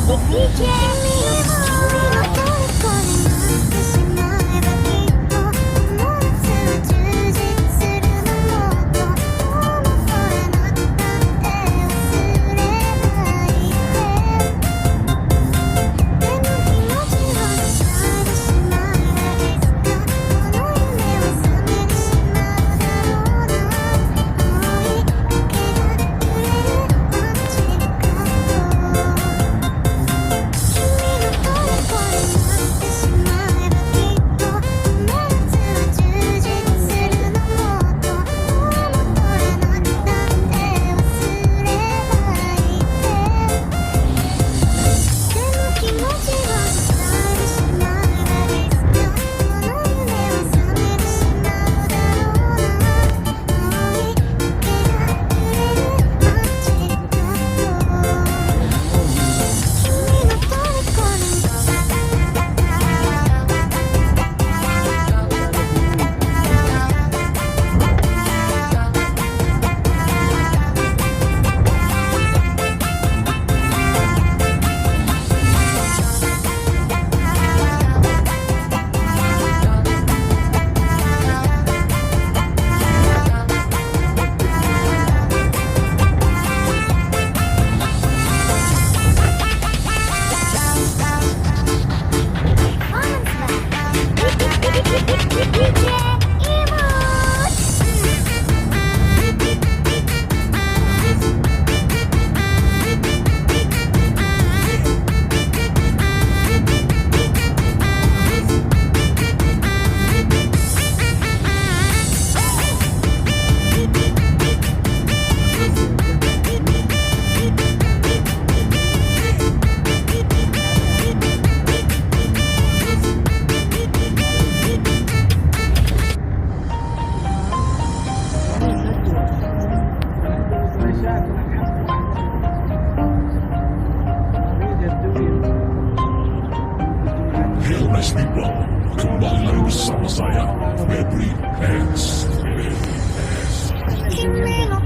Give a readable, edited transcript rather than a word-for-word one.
DJ 君の虜になってしまえばきっとこの夏は充実するの。もっとどうもそれなくたって忘れないで。でも気持ちを伝えてしまえばいつかこの夢は覚めてしまうだろうな。青い苔が揺れる街角、君の虜になってしまえばきっとこの夏は充実するの。もっとどうも取れなくたって忘れないで。でも気持ちを伝えてしまえばいつかこの夢は覚めてしまうだろうな。青い苔が揺れる街角、君の虜に。Performance by DJ Imut. Hello, nice people, kembali lagi bersama saya, Febri X. 君の